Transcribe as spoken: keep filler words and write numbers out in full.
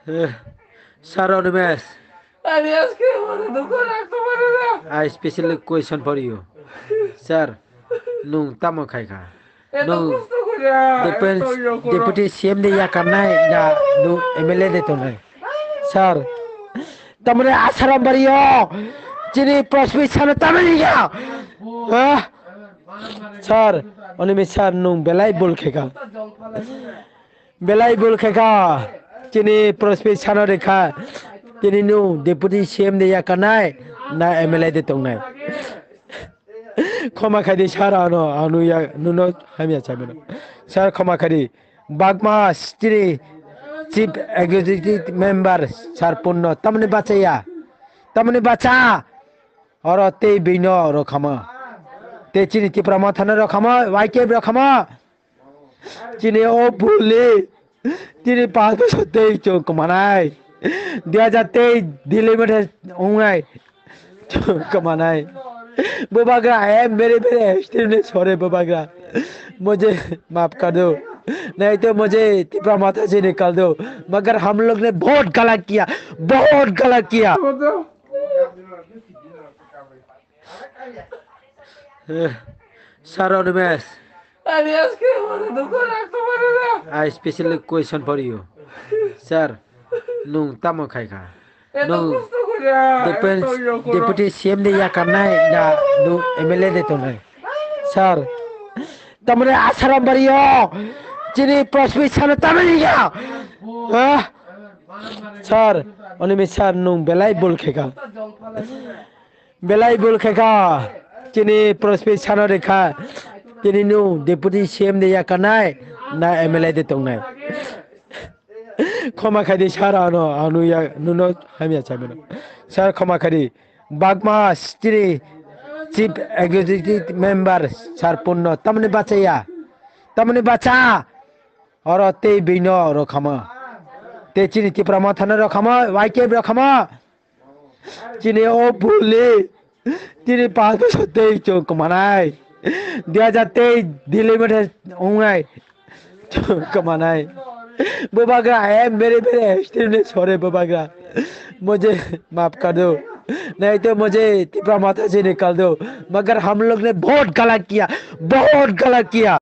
Eh, Sir Animesh, I specially question for you. Sir, nwng tamo khai kha? Nwng Deputy, Deputy C M de yakarnai na nwng M L A de tongnai? Sir, tamni Asaram bario chini prospi sana tamni ya. Ha? Sir, Animesh sir, nwng belai bul khe kha. Belai bul khe kha. Chini prospi sana de kha. Chini nwng Deputy C M de yakarnai na M L A de tongnai? Khoma khaidi sir, ano, ano ya, nuno hamya chamino. Sir, khoma khaidi. Bagma chini Chief Executive Member sir punno. Tamni bachaya. Tamni bacha. Oro tei bino oro khama. Tei chini Tipra Motha no oro khama, Y K F oro khama. Chini o buli. Chini panch bosor tei chwng kwmanai. Dui hajar tei Delhi mate wngnai. Chwng kwmanai. Bubagra, I am very, very extremely sorry, Bubagra. मुझे माफ कर दो। नहीं तो मुझे Tipra Motha से निकाल दो। मगर हम लोग ने बहुत गलत किया, बहुत गलत किया। Eh, Sir Animesh, I specially question for you. Sir, nwng tamo khai kha? Nwng Deputy, Deputy C M de yakarnai na nwng M L A de tongnai? Sir, tamni Asaram bario chini prospi sana tamni ya. Ha? Sir, Animesh sir, nwng belai bul khe kha. Belai bul khe kha, chini prospi sana de kha, chini nwng Deputy C M de yakarnai na M L A de tongnai? Khoma khaidi sir, ano, ano ya, nuno hamya chamino. Sir, khoma khaidi. Bagma chini Chief Executive Member sir punno. Tamni bachaya. Tamni bacha. Oro tei bino oro khama. Tei chini Tipra Motha no oro khama, Y K F oro khama. Chini o buli. Chini panch bosor tei chwng kwmanai. Dui hajar tei Delhi mate wngnai. Chwng kwmanai. Bubagra, I am very, very extremely sorry, Bubagra. मुझे माफ कर दो। नहीं तो मुझे Tipra Motha से निकाल दो। मगर हम लोग ने बहुत गलत किया, बहुत गलत किया।